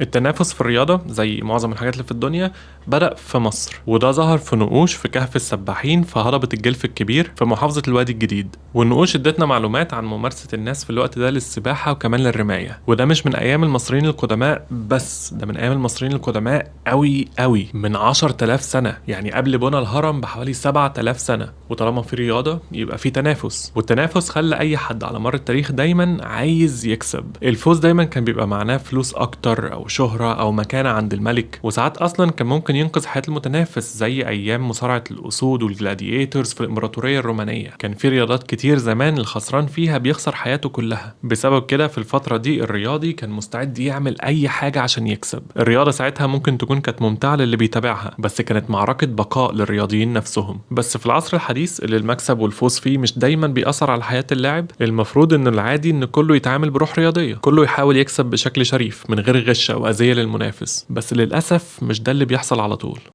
التنافس في الرياضة زي معظم الحاجات اللي في الدنيا بدأ في مصر، وده ظهر في نقوش في كهف السباحين في هضبة الجلف الكبير في محافظة الوادي الجديد. والنقوش ادتنا معلومات عن ممارسة الناس في الوقت ده للسباحة وكمان للرماية، وده مش من أيام المصريين القدماء بس، ده من أيام المصريين القدماء قوي قوي، من 10,000 سنة، يعني قبل بنى الهرم بحوالي 7,000 سنة. وطالما في رياضة يبقى في تنافس، والتنافس خلى أي حد على مر التاريخ دايما عايز يكسب. الفوز دايما كان بيبقى معناه فلوس أكتر أو شهرة أو مكانة عند الملك، وساعات أصلا كان ممكن ينقذ حياة المتنافس، زي أيام مصارعة الأسود وال gladiators في الإمبراطورية الرومانية. كان في رياضات كتير زمان الخسران فيها بيخسر حياته كلها. بسبب كده في الفترة دي الرياضي كان مستعد يعمل أي حاجة عشان يكسب. الرياضة ساعتها ممكن تكون كانت ممتعة للي بيتابعها، بس كانت معركة بقاء للرياضيين نفسهم. بس في العصر الحديث اللي المكسب والفوز فيه مش دايما بيأثر على حياة اللاعب، المفروض إن العادي إن كله يتعامل بروح رياضية، كله يحاول يكسب بشكل شريف من غير غش أو أذية للمنافس. بس للأسف مش ده اللي بيحصل على طول.